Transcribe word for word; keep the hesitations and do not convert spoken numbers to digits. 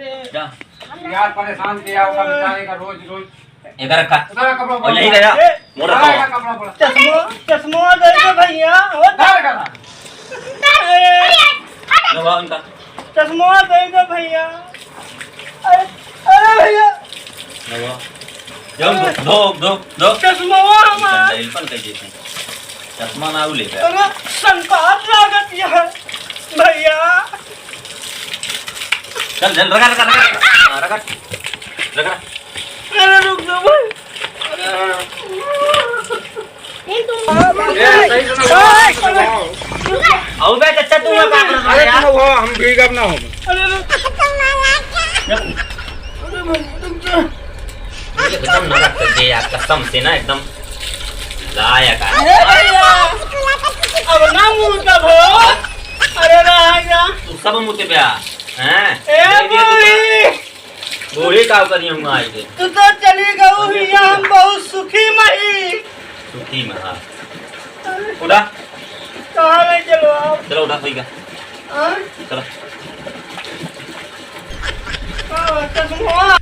जा। यार, परेशान किया होगा बेचारे का रोज, रोज। इधर रखा। उतारा कपड़ा और यहीं पड़ा। रहा। ए, मोटा उतारा कपड़ा। कपड़ा पड़ा। चश्मा, चश्मा दे दे भैया। हो उतारा कपड़ा। अरे। लो, बाबा, इनका। चश्मा दे दे भैया। अरे, अरे भैया। लो, बाबा। जाओ, धो, धो, धो, धो। चश्मा हमार। इल्पन कह देते हैं। चश्मा ना ले। अरे, संकार लागत यह, भैया। चल, चल, रगड़, रगड़, रगड़। हाँ, रगड़। रगड़। अरे, रुक जाओ भाई। अरे। ए, सही से ना। आओ बे, चच्चा, तू ना काम कर अरे, यार। तुम हो, हम भीगब ना हो। अरे, रुक। अरे भाई, रुक जा। एकदम नरक कर दे यार, कसम से ना, एकदम लायक है। अरे भैया, अब ना मुँह का भो। अरे राजा। तू सब मुँह पे आ, हैं? ए देख लिया तू बूढ़ी। बूढ़ी का करी हम आई थे। तू तो चली गऊ भैया, हम बहुत सुखी मही। सुखी महा। उठा। कहाँ ले चलो आप? चलो उठा, सही का। हाँ? चलो। हाँ, चश्मा।